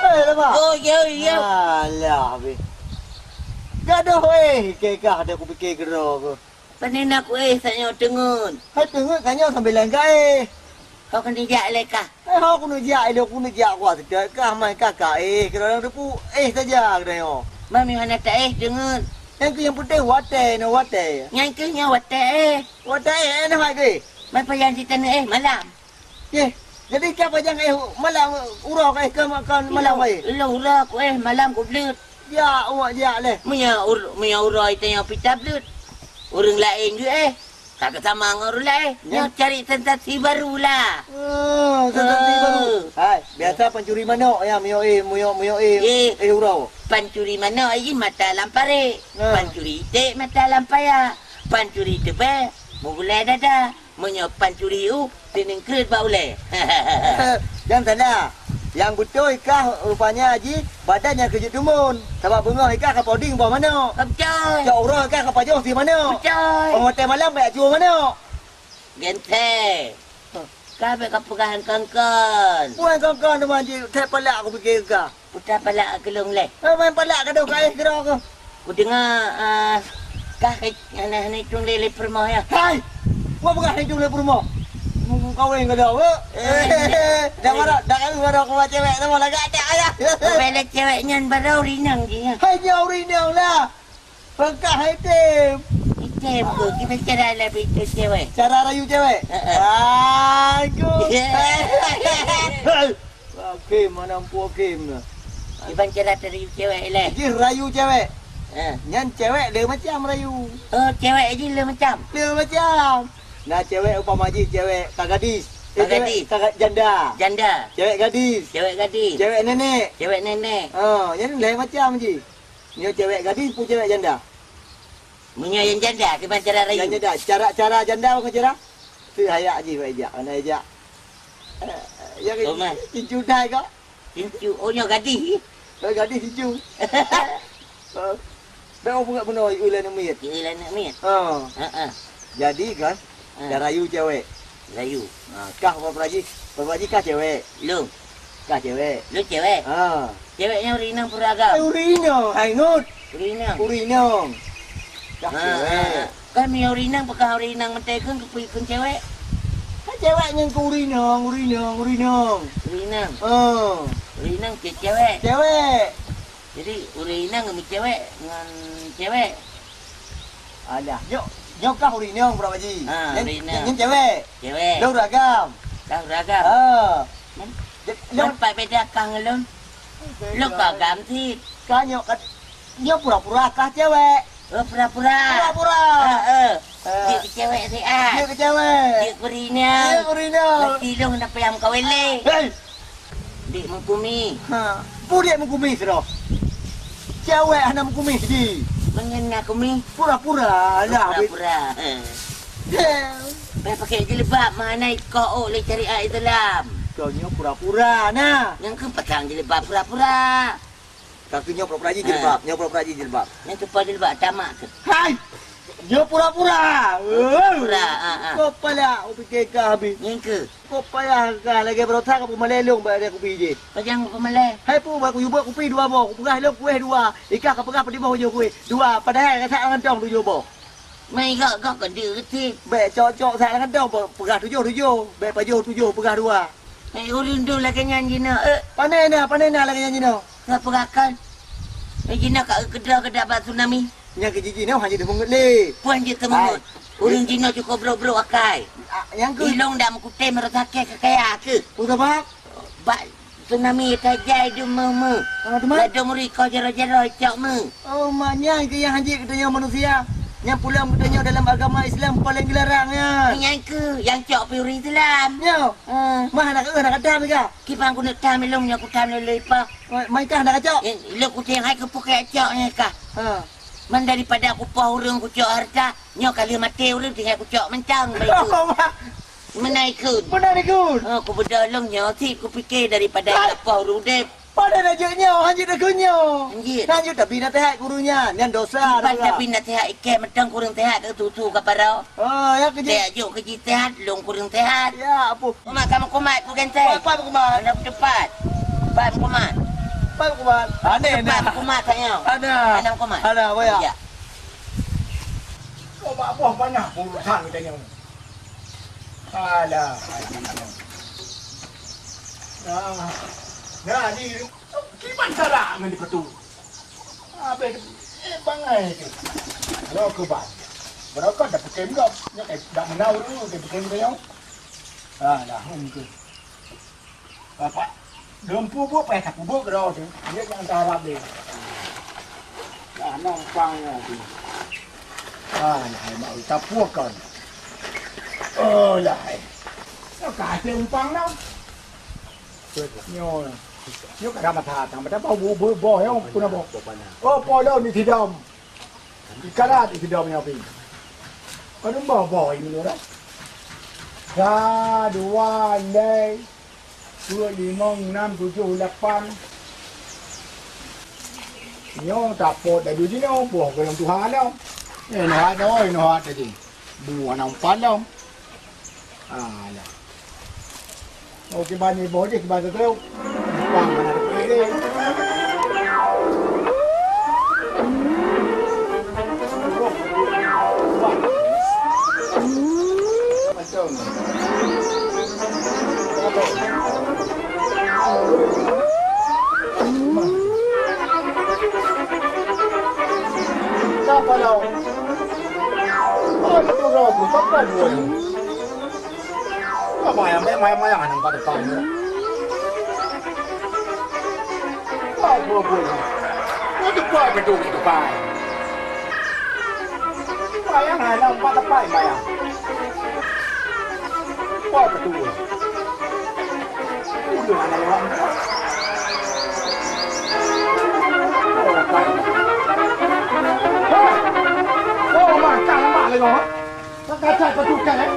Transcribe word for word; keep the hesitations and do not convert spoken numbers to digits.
Alah, eh, lemak. Oh, ya, ya. Alah, habis. Gadoh, eh, kekah dah kupikir keudroe ku. Pane na kuéh tanyoe teungeut. Hai teungeut tanyoe sambilan gaéh. Ho keuneuk jak lé kah? Hai ho keuneuk jak ilée keuneuk jak kuah seutôt kah mai kah kaéh keudroe teupeu éh saja geutanyoe. Mami hana taéh teungeut. Nyang keuh nyang peunteng watée nyoe watée. Nyang keuh nyoe watée éh. Watée éh, eh, na hai keuh. Mai pajan siteungeut éh malam. Yeh, jadi ka pajan éh malam uroe ka éh ka, ka malam ka éh? Lôn uroe ku éh, malam ku bleuet. Jak, awak jak leh. Meunyoe ur-, meunyoe uroe tanyoe pita bleuet, ureuëng laén geuh éh. Ka keusama ngon ureuëng laén. Ya. Nyoe cari sensasi baru lah. Oh, sensasi baru. Hai, biasa pancuri manok ya, meunyoe éh, meunyoe, meunyoe éh, éh uroe. Pancuri manok jih mata lam parék. Ha. Pancuri iték mata lam paya. Pancuri teubée, meugulée dada. Meunyoe pancuri u, sining kreuet bak ulée. Jangan salah. Nyang beutôi kah rupanya jih badan nyang keujeuet dumun. Sabab beungoh ikah ka poding boh manok. Beutôi. Cok uroe ikah ka pajoh sie manok. Beutôi. Óh watée malam bak jua manok. Genteng. Ka bék ka peugah kon-kon. Bukan kon-kon teuma jih, that palak aku pikir kah. Putra palak keu lôn lé. Eh, main palak gadoh ka éh keudroe keuh. Kudeungoe, ah, kah hana, hana itong lé, lé peurumoh ya. Hai! Wa peugah hana itong lé peurumoh. Mu kawin gadoh, eh? Eh, dah marah, dah kawin gadoh kuat cewek sama lagak tak ayah. Bela cewek nyan baru rinang je ya. Hai nyoe rinang lah. Pekah item. Item ke? Kita cara lebih itu cewek. Cara rayu cewek? Heeh. Aku. Hakim, mana empu hakim na? Iban cara tadi cewek leh. Jih rayu cewek. Eh. Nyan cewek le macam rayu. Oh, cewek jih le macam. Le macam. Nah, cewek umpama jih cewek ka gadis. Eh, ka cewek gadis. Ka ga-, janda. Janda. Cewek gadis. Cewek gadis. Cewek nenek. Cewek nenek. Oh, nyan le macam jih. Nyoe cewek gadis pun cewek janda. Meunyoe nyang janda, kiban cara rayu? Nyang janda, cara, cara janda bagaimana cara? Tu hayak jih, wak ijak, mana ijak. Eh, yang Thomas. Cincu dai kau? Cincu, oh nyoe gadis. Oh, gadis cincu. Oh. Dah orang pun bunoe, iu lé aneuk miet. Iu lé aneuk miet. Ha. Ha, ha. Jadi kan, ha. Dah rayu cewek. Rayu. Ha, kah Bapak Haji, Bapak Haji kah cewek? Lôn. Kah cewek? Lôn cewek. Ha. Cewek nyang ureueng inong peuragam. Eh, ureueng inong, hai ngut. Ureueng inong. Ureueng inong. Kah cewek. Ha, ha. Kan nyang ureueng inong, peugah ureueng inong meuteukheun keu, keu cewek. Kan cewek nyang keu ureueng inong, ureueng inong, ureueng inong. Ureueng inong. Ha. Ureueng inong cewek. Cewek. Jadi, ureueng inong ngon cewek, ngon cewek. Alah, nyoe, nyoe kah ureueng inong, Bro Haji. Ha, nyan, ureueng inong. Nyan cewek. Cewek. Lôn ureueng agam. Kah ureueng agam. Ha. Man, lôn man pat beda kah ngon lôn? Beda. Lôn kah agam cit. Kah nyoe, nyoe pura-pura kah cewek. Oh, pura-pura. Pura-pura. Ha, eh. Eh. Jeuet keu cewek siat. Jeuet keu cewek. Jeuet keu ureueng inong. Jeuet keu ureueng inong. Laki lôn hana payah meukawen lé. Hei! Dek meukumi. Ha. Peue dek meukumi sidroe? Cewek hana meukumi di. Mengen na kumi? Pura-pura lah. Pura-pura. Heh. Heh. Bah pakai jilbab, mana ikok lé syariat Islam. Kau nyoe pura-pura na. Nyang keu pasang jilbab pura-pura. Kaki nyoe pura-pura jih jilbab, nyoe pura-pura jih jilbab. Nyoe teupah jilbab, tamak keuh. Hai! Nyoe pura-pura. Pura-pura, ah, ah. Kau palak, kupike kah habis. Nyan keuh. Kau payah kah lagèe baroesa kau peumalèe lôn bak kupi jih. Pajan kupeumalèe? Hai pu, bak kuyue bak kupi dua boh, kupeugah lôn kuéh dua. Ikah kapeugah padum boh ujoe kuéh? Dua, padahai kasak ngon tong tujoh boh. Mai gok-gok keu deuh cit. Bèk cok-cok sak lam kantong, pe-, peugah tujoh-tujoh. Bèk pajoh tujoh, peugah dua. Hai ureueng dum lagèe nyan jinoe, eh. Pane na, pane na lagèe nyan jinoe. Ka peugah kon. Eh, jinoe ka eu keudroe keudak bak tsunami. Nyang keu jinoe hana jeuet teumeungeut lé. Peue hana jeuet teumeungeut? Hai. Ureueng jinoe cukôp brok-brok akai. Ah, nyang keu? Ilong dak meukutem rot sakét keu kaya keuh. Peue sabab? Bak tsunami tajai dum meu-meu. Ah, teuma? Ladôm ureueng ikoh jaroe-jaroe cok meu. Oh, mak nyan keuh nyang hanjeuet geutanyoe manusia. Nyang pulang geutanyoe dalam agama Islam paleng geularang nyan. Nyan keuh nyang cok pih ureueng Islam. Nyo. Ah. Mah aneuk keuh aneuk Adam meuga. Kiban keuneuk tam ilong nyoe kutam lé-lé ipoh. Mai kah aneuk kacok? Eh, ilong kutem hai keupeue kacok nyan kah. Ha. Man daripada kupoh ureueng kucok hareuta, nyoe ka lheueh maté ureueng tinggai kucok mantong baik tu. Oh, mak. Meunan keuh. Meunan keuh. Oh, kubeudôh lôn nyoe cit kupike daripada hai. Kupoh ureueng udép. Padahai na jeuet nyoe, hanjeuet takheun nyoe. Hanjeuet. Hanjeuet tapi naseuhat guru nyan, nyan dosa. Ban tapi naseuhat ikei mantong kureueng seuhat keu tutu ka parau. Oh, ya keu jih. Tajak jok keu jih seuhat, lôn kureueng seuhat. Ya, apuh. Kumat kamu kumat, ku genteng. Kumat, kumat. Anak tepat. Kumat, kumat. Kumat, kumat. Aneh, aneh. Kumat, kumat, sayang. Aneh. Aneh, kumat. Aneh, apa ya? Ya. Kau bak boh panah urusan kita nyoe. Alah, aduh. Nah, nah, di kiban cara ngan di petu. Habis, eh, bangai tu. Lo ke ban. Berapa dah pekem kau? Nyak eh, dah menau tu, dia pekem tu yang. Alah, mungkin. Bapak, lôn peubuet, payah tapeubuet keudroe teuh. Jeuet nyang teuharab lé. Dah nong pang nyoe teuh. Ah, lahai mak tapue kon. Oh, lahai. Nyoe ka até umpang nyoe. Nyoe, nyoe ka ada mata, mata bau bu-, bu-, boh nyoe pun boh. Oh, polom di sidom. Ikarat di sidom nyoe pi. Padum boh-boh ini nyoe dah. Sa, dua, lhèe, dua, limong, enam, tujoh, lapan. Nyoe tapot laju jinoe boh golom tuha lom. Eh, noh adoe, noh tadi. Bu aneuk umpan lom. Alah. Oh, kiban ni boh jih, kiban tu. Umpan mana tu? Macam. Siapa lau? Oh, itu roh, siapa dua ni? Apa yang mayang-mayang nang pada tahu? Apa boleh? Kau tu buat betul di depan. Mayang hana empat tepai mayang. Apa betul? Udah hana lewat empat. Oh, kan. Hei! Oh, makan mak lagi. Kacau betul kan, eh?